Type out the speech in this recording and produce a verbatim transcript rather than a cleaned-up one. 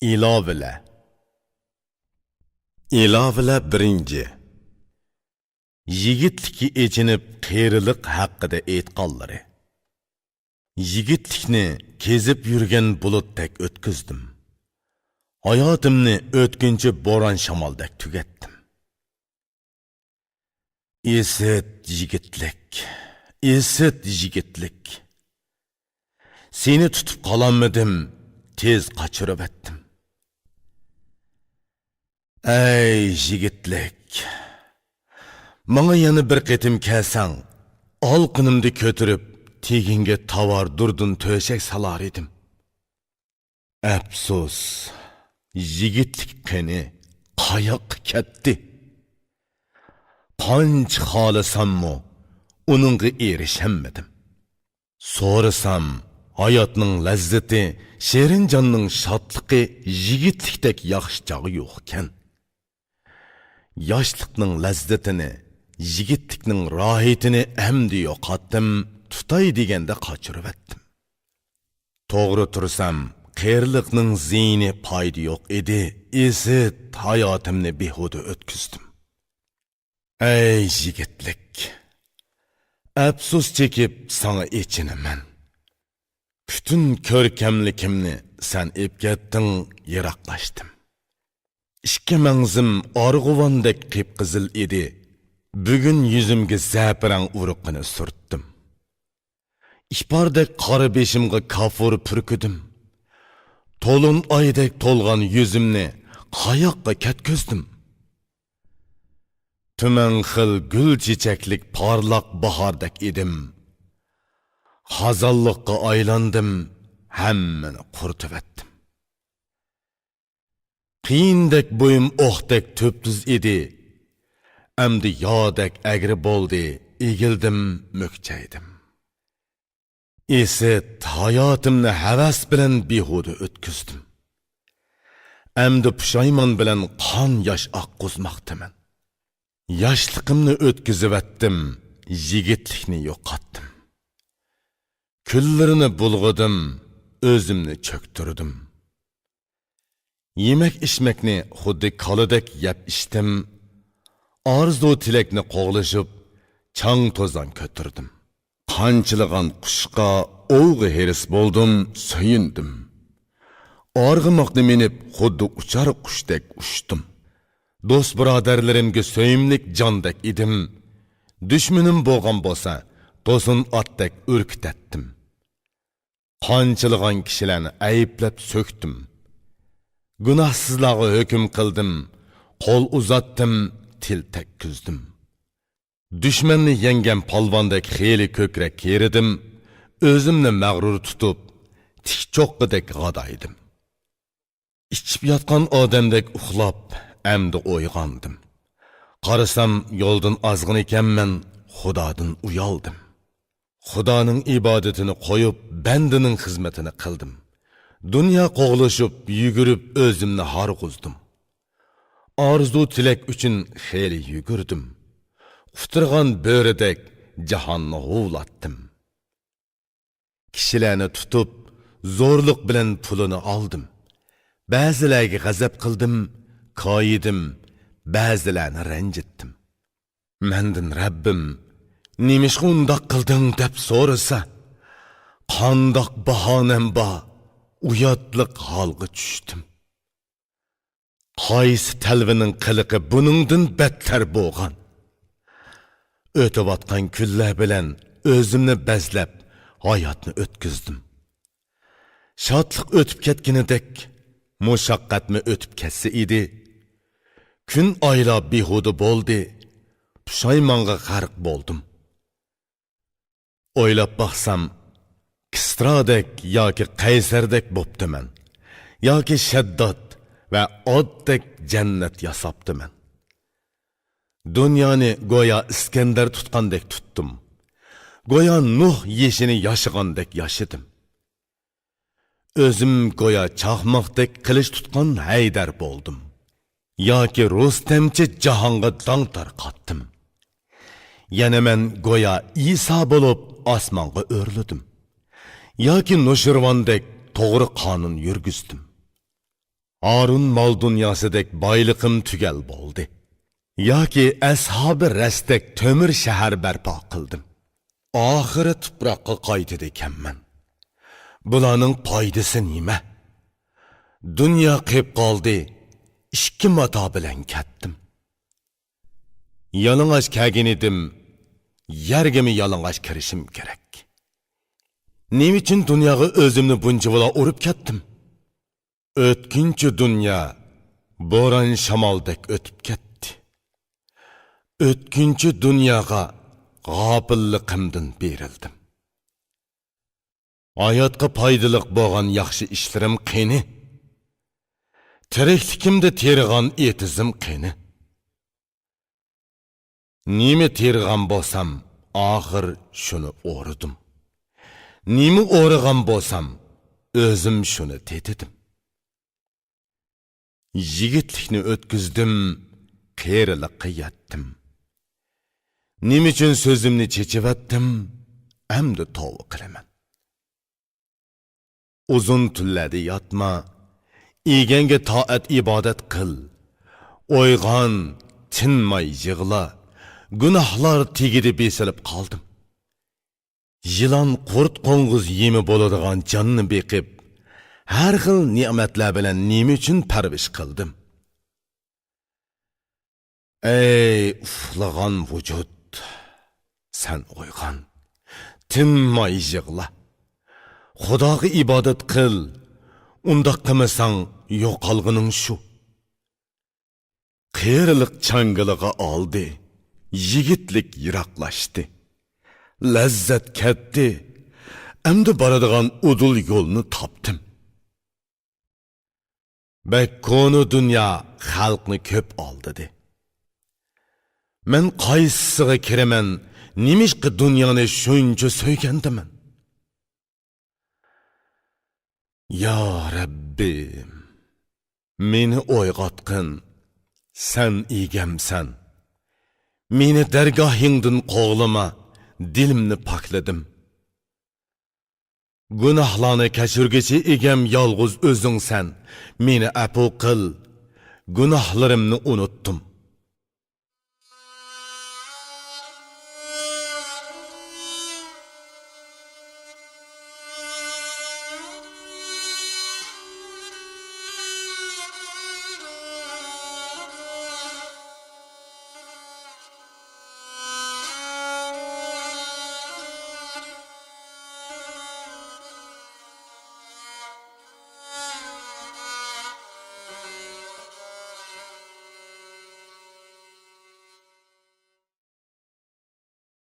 ئىلاۋىلەر. ئىلاۋىلەر بىرىنچى. يىگىتلىككە ئېچىنىپ قېرىلىق ھەققىدە ئېيتقانلىرى. يىگىتلىكنى كېزىپ يۈرگەن بۇلۇتتەك ئۆتكۈزدۈم. ھاياتىمنى ئۆتكۈنچى بوران-شامالدەك تۈگەتتىم. ئىسىت يىگىتلىك، ئىسىت يىگىتلىك. سېنى تۇتۇپ قالالمىدىم، تېز قاچۇرۇۋەتتىم. ئەي يىگىتلىك، ماڭا يەنە بىر قېتىم كەلسەڭ، ئالىقىنىمنى كۆتۈرۈپ، تېگىڭگە تاۋار دۇردۇن تۆشەك سالار ئىدىم. ئەپسۇس، يىگىتلىك قېنى، قاياققا كەتتى؟ قانچە خالىساممۇ، ئۇنىڭغا ئېرىشەلمىدىم. سورىسام، ھاياتنىڭ لەززىتى، شېرىنجاننىڭ شادلىقى يىگىتلىكتەك ياخشى چاغ يوقكەن. ياشلىقنىڭ لەززىتىنى، يىگىتلىكنىڭ راھىتىنى ئەمدى يوقاتتىم، تۇتاي دېگەندە قاچۇرۇۋەتتىم. توغرا تۇرسام، قېرىلىقنىڭ زىيىنى پايدا يوق ئىدى، ئىسىت ھاياتىمنى بىھۇدە ئۆتكۈزدۈم. ئەي يىگىتلىك! ئەپسۇس چېكىپ ساڭا ئېچىنىمەن. پۈتۈن كۆركەملىكىمنى سەن ئېلىپ كەتتىڭ، يىراقلاشتىم. ئىككى مەڭزىم ئارغۇۋاندەك قىپقىزىل ئىدى، بۈگۈن يۈزۈمگە زەپىرەڭ ئۇرۇقىنى سۈرتتۈم. ئىپاردەك قارا بېشىمغا كافۇر پۈركىدىم. تولۇن ئايدەك تولغان يۈزۈمنى قاياققا كەتكۈزدۈم؟ تۈمەن خىل گۈل چېچەكلىك پارلاق باھاردەك ئىدىم. خازانلىققا ئايلاندىم، ھەممىنى قۇرۇتۇۋەتتىم. قىيىندەك بويۇم ئوقتەك تۈپتۈز ئىدى. ئەمدى يادەك ئەگرى بولدى، ئېگىلدىم، مۈكچەيدىم. ئىسىت ھاياتىمنى ھەۋەس بىلەن بىھۇدە ئۆتكۈزدۈم. ئەمدى پۇشايمان بىلەن قان ياش ئاققۇزماقتىمەن. ياشلىقىمنى ئۆتكۈزۈۋەتتىم، يىگىتلىكنى يوقاتتىم. كۈنلىرىنى بۇلغىدىم، ئۆزۈمنى چۆكتۈردۈم. يېمەك-ئىچمەكنى خۇددى كالىدەك يەپ ئىچتىم. ئارزۇ-تىلەكنى قوغلىشىپ، چاڭ-توزان كۆتۈردۈم. قانچىلىغان قۇشقا ئوۋغا ھېرىس بولدۇم، سۆيۈندۈم. ئارغىماقنى مىنىپ، خۇددى ئۇچار قۇشتەك ئۇچتۇم. دوست-بۇرادەرلىرىمگە سۆيۈملۈك جاندەك ئىدىم. دۈشمىنىم بولغان بولسا، توسۇن ئاتتەك ئۈركۈتەتتىم. قانچىلىغان كىشىلەرنى ئەيىبلەپ سۆكتۈم. گۇناھسىزلارغا ھۆكۈم قىلدىم، قول ئۇزاتتىم، تىل تەگكۈزدۈم. دۈشمەننى يەڭگەن پالۋاندەك خېلى كۆكرەك كېرىدىم، ئۆزۈمنى مەغرۇر تۇتۇپ، تىك چوققىدەك غادايدىم. ئىچىپ ياتقان ئادەمدەك ئۇخلاپ، ئەمدى ئويغاندىم. قارىسام، يولدىن ئازغىنىكەنمەن، خۇدادىن ئۇيالدىم. خۇدانىڭ ئىبادىتىنى قويۇپ، بەندىنىڭ خىزمىتىنى قىلدىم. دۇنيا قوغلىشىپ، يۈگۈرۈپ، ئۆزۈمنى ھارغۇزدۇم. ئارزۇ-تىلەك ئۈچۈن خېلى يۈگۈردۈم. قۇترىغان بۆرىدەك جاھاننى ھۇۋلاتتىم. كىشىلەرنى تۇتۇپ، زورلۇق بىلەن پۇلىنى ئالدىم. بەزىلەرگە غەزەپ قىلدىم، كايىدىم، بەزىلەرنى رەنجىتتىم. مەندىن رەببىم، «نېمىشقا ئۇنداق قىلدىڭ؟» دەپ سورىسا، قانداق باھانەم بار، ئۇياتلىق ھالغا چۈشتۈم. قايسى تەلۋىنىڭ قىلىقى بۇنىڭدىن بەتتەر بولغان؟ ئۆتۈۋاتقان كۈنلەر بىلەن ئۆزۈمنى بەزلەپ، ھاياتنى ئۆتكۈزدۈم. شادلىق ئۆتۈپ كەتكىنىدەك، مۇشەققەتمۇ ئۆتۈپ كەتسە ئىدى. كۈن، ئايلار بىھۇدە بولدى، پۇشايمانغا غەرق بولدۇم. ئويلاپ باقسام، كىسرادەك ياكى قەيسەردەك بوپتىمەن، ياكى شەدداد ۋە ئادتەك جەننەت ياساپتىمەن. دۇنيانى گويا ئىسكەندەر تۇتقاندەك تۇتتۇم. گويا نۇھ يېشىنى ياشىغاندەك ياشىدىم. ئۆزۈم گويا چاقماقتەك قىلىچ تۇتقان ھەيدەر بولدۇم. ياكى رۇستەمچە جاھانغا داڭ تارقاتتىم. يەنە مەن گويا ئىسا بولۇپ ئاسمانغا ئۆرلىدىم. ياكى نوشىرۋاندەك توغرا قانۇن يۈرگۈزدۈم. ھارۇن مال دۇنياسىدەك بايلىقىم تۈگەل بولدى. ياكى ئەسھابى رەستەك تۆمۈر شەھەر بەرپا قىلدىم. ئاخىرى تۇپراققا قايتىدىكەنمەن. بۇلارنىڭ پايدىسى نېمە؟ دۇنيا قېپ قالدى، ئىككى ماتا بىلەن كەتتىم. يالىڭاچ كەلگەنىدىم، يەرگىمۇ يالىڭاچ كىرىشىم كېرەك. نېمە ئۈچۈن دۇنياغا ئۆزۈمنى بۇنچىۋالا ئۇرۇپ كەتتىم؟ ئۆتكۈنچى دۇنيا بوران شامالدەك ئۆتۈپ كەتتى. ئۆتكۈنچى دۇنياغا غاپىللىقىمدىن بېرىلدىم. ھاياتقا پايدىلىق بولغان ياخشى ئىشلىرىم قېنى؟ تىرىكلىكىمدە تېرىغان ئېتىزىم قېنى؟ نېمە تېرىغان بولسام، ئاخىر شۇنى ئورىدىم. نېمە ئورىغان بولسام، ئۆزۈم شۇنى تېتىدىم. يىگىتلىكنى ئۆتكۈزدۈم، قېرىلىققا يەتتىم. نېمە ئۈچۈن سۆزۈمنى چېچىۋەتتىم، ئەمدى توۋا قىلىمەن. ئۇزۇن تۈنلەردە ياتما، ئىگەڭگە تائەت ئىبادەت قىل. ئويغان، تىنماي يىغلا. گۇناھلار تېگىدە بېسىلىپ قالدىم. يىلان، قۇرت، قوڭغۇز يېمى بولىدىغان جاننى بېقىپ، ھەر خىل نېمەتلەر بىلەن نېمە ئۈچۈن پەرۋىش قىلدىم؟ ئەي ئۇخلىغان ۋۇجۇد، سەن ئويغان، تىنماي يىغلا. خۇداغا ئىبادەت قىل، ئۇنداق قىلمىساڭ يوقالغىنىڭ شۇ. قېرىلىق چاڭگىلىغا ئالدى، يىگىتلىك يىراقلاشتى. لەززەت كەتتى، ئەمدى بارىدىغان ئۇدۇل يولنى تاپتىم. بەك كونا دۇنيا خەلقنى كۆپ ئالدىدى. مەن قايسىسىغا كىرىمەن، نېمىشقا دۇنيانى شۇنچە سۆيگەندىمەن؟ يا رەببىم، مېنى ئويغاتقىن، سەن ئىگەمسەن. مېنى دەرگاھىڭدىن قوغلىما، دىلىمنى پاكلىدىم. گۇناھلارنى كەچۈرگۈچى ئىگەم يالغۇز ئۆزۈڭسەن. مېنى ئەپۇ قىل، گۇناھلىرىمنى ئۇنۇتتۇم.